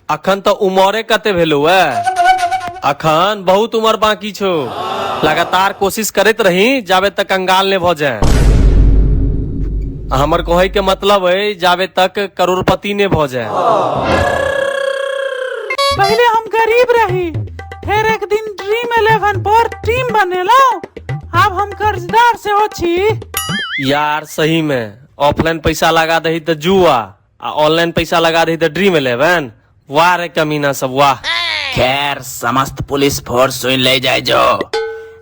अखन तऽ उमरे कते भेलौ ए? अखन बहुत उमर बाकी छौ। लगातार कोशिश करैत रही जाबे तक कंगाल नहि भऽ जाए। हमर कहै के मतलब है जाबे तक करोड़पति नहि भऽ जाए। पहिले हम गरीब रही, फेर एक दिन ड्रीम इलेवन पर टीम बनेलहुँ, आब हम कर्जदार सेहो छी। यार सही में ऑफलाइन पैसा लगा दही तऽ जुआ आ ऑनलाइन पैसा लगा दही तऽ ड्रीम इलेवन। वाह रे कमीना सब वाह। खैर समस्त पुलिस फोर्स सुन ले जाय जो,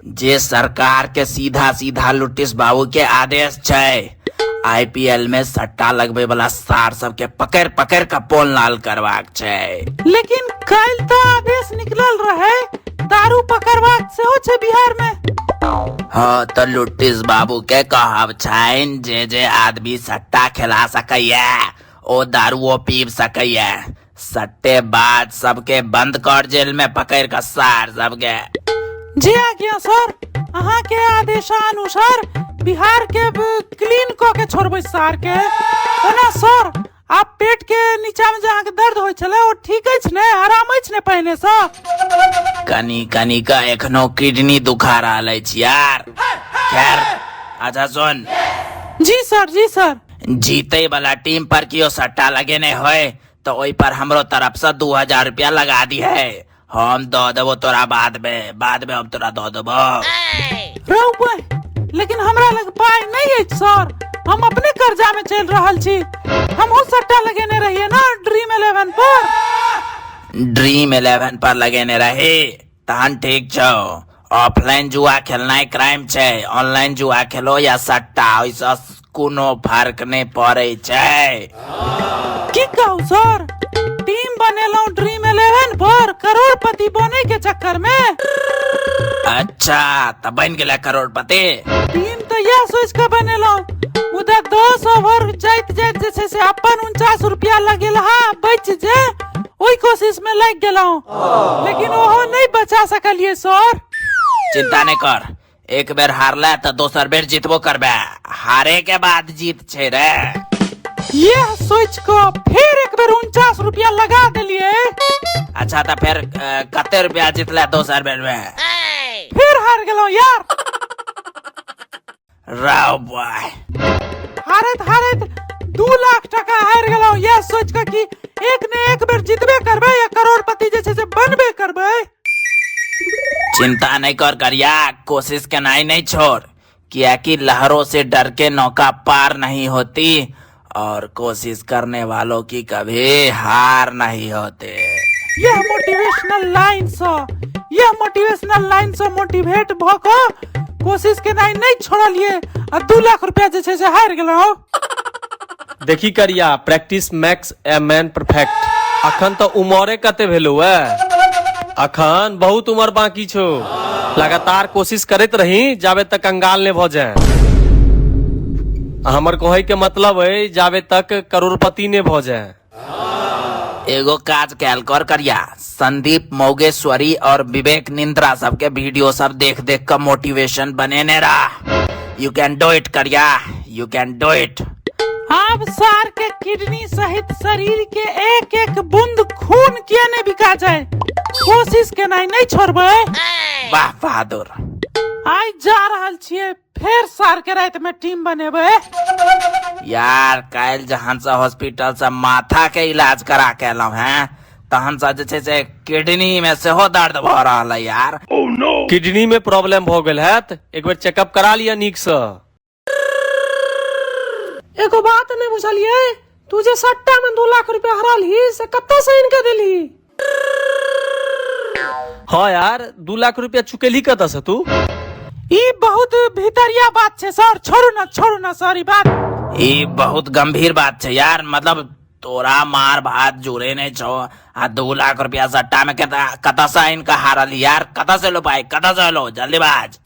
जे सरकार के सीधा सीधा लुटिस बाबू के आदेश छै, आईपीएल में सट्टा लगबे वाला सार सबके पकड़ पकड़ के पोल लाल करवाक छै। लेकिन काल्हि तऽ आदेश निकलल रहे दारू पकड़बाक सेहो छै बिहार में। हाँ तो लुटिस बाबू के कहब छैन जे जे आदमी सट्टा खेला सकैया ओ दारुओ पीब सकैया। सट्टे बाज सबके बंद कर जेल में पकड़ के सार सबके। जी आज्ञा सर, अहाँ के आदेशानुसार बिहार के क्लीन क के छोड़बै सार के। ओना सर आप पेट के नीचा में जे अहाँ के दर्द होइ छलै ओ ठीक अछि ने, आराम अछि ने पहिने सँ? कनी कनी का एखनो किडनी दुखा रहल अछि यार। खैर अच्छा सुन। जी सर, जी सर। जीते वाला टीम पर कियो सट्टा लगेने होय तो ओहि पर हमरो तरफ से 2000 रुपया लगा दी है, हम दऽ देबो तोरा बाद में, बाद में हम तोरा दऽ देबो। रहू पाइ, लेकिन हमरा लग पाइ नहीं अछि सर, हम अपने कर्जा में चल रहल छी। हमहूँ सट्टा लगेने रहिए ना ड्रीम इलेवन पर। ड्रीम इलेवन पर लगेने रही तहन ठीक छौ। ऑफलाइन जुआ खेलनाइ क्राइम छै, ऑनलाइन जुआ खेलो या सट्टा ओहिसँ कोनो फर्क नहि पड़ै छै। की कहू सर, टीम बनेलहुँ ड्रीम इलेवन पर करोड़पति बने के चक्कर में। अच्छा तऽ बनि गेलै करोड़पति? टीम तऽ यह सोच के बनेलहुँ, मुदा 10 ओवर जाइत जाइत जे छै से अपन 49 रुपया लगेल हा बच जे ओहि कोशिश में लागि गेलहुँ, लेकिन ओहो नहीं बचा सकलिए सर। चिंता नहीं कर, एक बेर हारला तऽ दोसर बेर जीतबो करबे, हारे के बाद जीत छै रे। यह सोच के फिर एक बेर 49 रुपया लगा देलिए। अच्छा तऽ फिर कते रुपया जीतला दोसर बेर में? फिर हार गेलहुँ यार। राव बॉय। हारत हारत 2 लाख टका हार गेलहुँ, यह सोच के कि एक ने एक बेर जीतबे करबै या करोड़पति जे छै से बनबे करबै। चिंता नहीं कर करिया, कोशिश केनाइ नहीं छोड़, कियाकि लहरों से डर के नौका पार नहीं होती और कोशिश करने वालों की कभी हार नहीं होती। यह मोटिवेशनल लाइन सँ, यह मोटिवेशनल लाइन सँ मोटिवेट भ क कोशिश केनाइ नहीं छोड़लिए आ 2 लाख रुपया जे छै से हारि गेलहुँ। देखी करिया, practice makes a man perfect. अखन तऽ उमरे कते भेलौ ए? अखन बहुत उमर बाकी छौ। लगातार कोशिश करैत रही जाबे तक कंगाल नहि भऽ जाए। हमर कहै के मतलब है जाबे तक करोड़पति नहि भऽ जाए। एगो काज कैल कर करिया, संदीप मौगेश्वरी और विवेक निंद्रा सबके वीडियो सब देख देख के मोटिवेशन बनेने रह। You can do it करिया, you can do it. आब सार के किडनी सहित शरीर के एक एक बूंद खून किया नहीं बिका जाए, कोशिश केनाइ नहीं छोड़बै। वाह बहादुर। आइ जा रहल छियै फेर सार के रात में टीम बनेबै। यार काल्हि जहन से हॉस्पिटल से माथा के इलाज करा के एलहुँ हैं तहन से जे छै से किडनी में सेहो दर्द भऽ रहल है यार। Oh no! Kidney में प्रॉब्लम भऽ गेल हैत, एक बेर चेकअप करा लिअ नीक सँ। एगो बात नहीं बुझलिए, तू जे सट्टा में 2 लाख रुपया हरालही से कतऽ से आनि के देलही? हाँ यार, 2 लाख रुपया चुकेलही कतऽ से तू? ई बहुत भीतरिया बात छै सर, छोड़ू ना, छोड़ू ना सर ई बात। ई बहुत गंभीर बात छै यार, मतलब तोरा मार भात जुड़े नहीं छो आ 2 लाख रुपया सट्टा में कतऽ से आनि के हारल यार, कतऽ से लो भाई, कतऽ से लो, जल्दी बाज।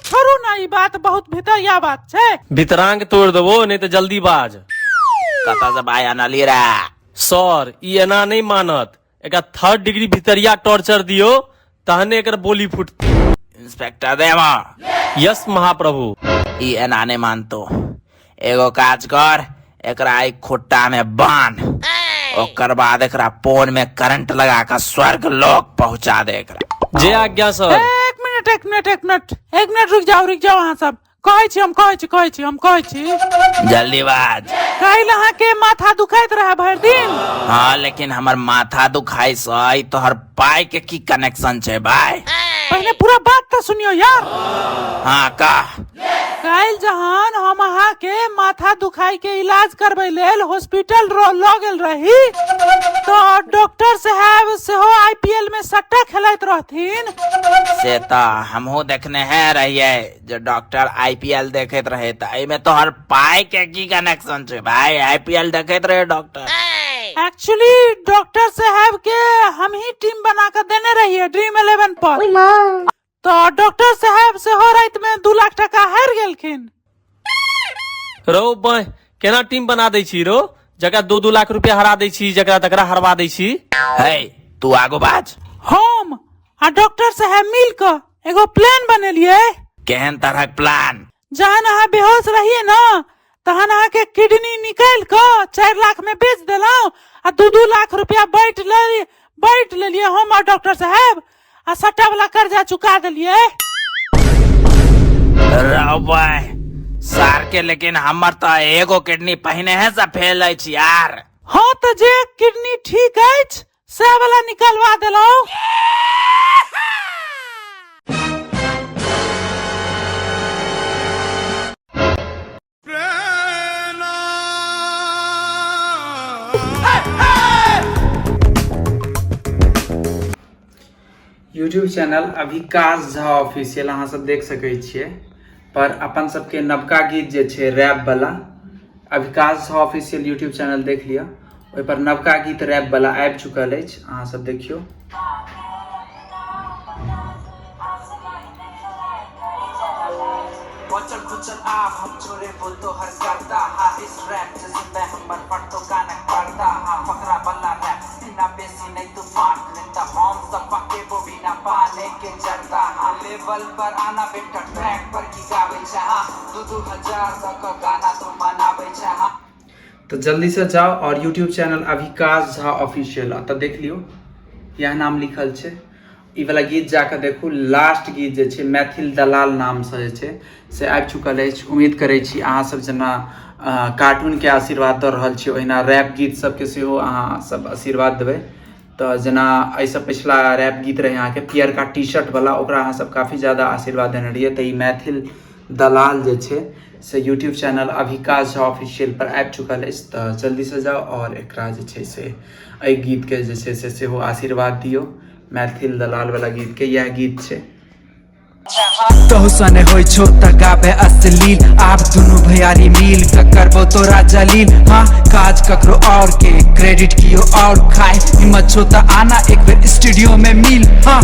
छोड़ू ना ई बात, बहुत भीतरिया बात छै। भीतरांग तोड़ देबो नहीं तो जल्दी बाज। कतऽ से भाई अनली रे? सर ई एना नहीं मानत, एकरा 3rd degree भीतरिया टॉर्चर दियो तहने एकर बोली फूटती। इंस्पेक्टर देवा। यस महाप्रभु। ई एना नहीं मानतो, एगो काज कर, एकरा एक खुट्टा में बांध ओकर बाद एकरा पोन में करंट लगा के स्वर्ग लोक पहुंचा दे एकरा। जे आज्ञा सर। एक मिनट एक मिनट एक मिनट एक मिनट, रुक जाओ रुक जाओ, अहाँ सब कहै छी, हम कहै छी, कहै छी, हम कहै छी। जल्दी बाज। काल्हि अहाँके माथा दुखाइत रहे भरि दिन। हाँ, लेकिन हमर माथा दुखाइ से तोहर पाई के की कनेक्शन छै भाई? पहले पूरा बात तो सुनियो यार। हाँ कह। काल्हि जहन हम अहाँ के माथा दुखाई के इलाज करबै लेल हॉस्पिटल लऽ गेल रही तो डॉक्टर साहब सेहो आईपीएल में सट्टा खेलैत रहथिन। से तऽ हमहूँ देखने है रहियै जे डॉक्टर आईपीएल देखैत रहे, तऽ एहिमे तोहर पाई के की कनेक्शन छै भाई? आईपीएल देखैत रहे डॉक्टर। एक्चुअली डॉक्टर साहब के हम ही टीम बना के देने रहिए ड्रीम 11 पर, तो डॉक्टर साहब सेहो राति में 2 लाख टका हारि गेलखिन। रौ बह, केना टीम बना दै छी रौ, जकरा 2-2 लाख रुपया हरा दै छी, जकरा तकरा हरवा दै छी। हे तू आगू बाज। हम आ डॉक्टर साहब मिल के एगो प्लान बनेलिए। केहन तरहक प्लान? जहन अहाँ बेहोश रहिए ना तहन अहाँ के किडनी निकालि के 4 लाख में बेच देलहुँ आ 2-2 लाख रुपया बांटि लेलिए हम और डॉक्टर साहब, आ सट्टा वाला कर्जा चुका देलिए। रौ भाई सार के, लेकिन हमर तो एगो किडनी पहिने है से फेल अछि यार। हाँ तो जे किडनी ठीक अछि से वाला निकलवा देलहुँ। YouTube channel Abhikash Jha official अहाँ सब देख सकै छियै पर अपन सबके नवका गीत जे छै रैप वाला, Abhikash Jha official YouTube channel देख लिअ, ओहि पर नवका गीत रैप वाला आबि चुकल अछि, अहाँ सब देखियौ। बचल खुचल आब हम छोड़े बोतो हर करता हा, इस रैप से सुनबे हमर पड़तो कानक पर्दा हा, फकरा वाला रैप बिना बेसी नहीं तू बांट लेता, हम सब पकेबो बिना पाने के जरदा हा, लेवल पर आना बेटा ट्रैक पर की गावे छे हा, 2-2 हजार तक गाना तू मनावे छे हा। तो जल्दी से जाओ और YouTube channel Abhikash Jha official तऽ देख लियौ, यह नाम लिखल छै। ई वाला गीत जाके देखू, लास्ट गीत जे छै मैथिल दलाल नामसँ जे छै से आबि चुकल अछि। उम्मीद करै छी अहाँ सब जेना कार्टूनके आशीर्वाद दऽ रहल छी ओहिना रैप गीत सबके सेहो अहाँ सब आशीर्वाद देबै। तऽ जेना एहिसँ पिछला रैप गीत रहै अहाँके पियरका टी शर्ट वाला, ओकरा अहाँ सब काफी ज्यादा आशीर्वाद देने रहियै। तऽ ई मैथिल दलाल जे छै से YouTube channel Abhikash Jha official पर आबि चुकल अछि, तऽ जल्दीसँ जाउ और एकरा जे छै से एहि गीतके जे छै से सेहो आशीर्वाद दियौ। मैथिल दलाल वाला गीत के यह गीत छै। तोहू सने होइ छौ त गाबे अश्लील, आब दुनू भैयारी मिल क करबो तोरा जलील। हाँ काज ककरो और के क्रेडिट कियो और खाए, हिम्मत छौ त आना एक बेर स्टूडियो में मिल। हाँ।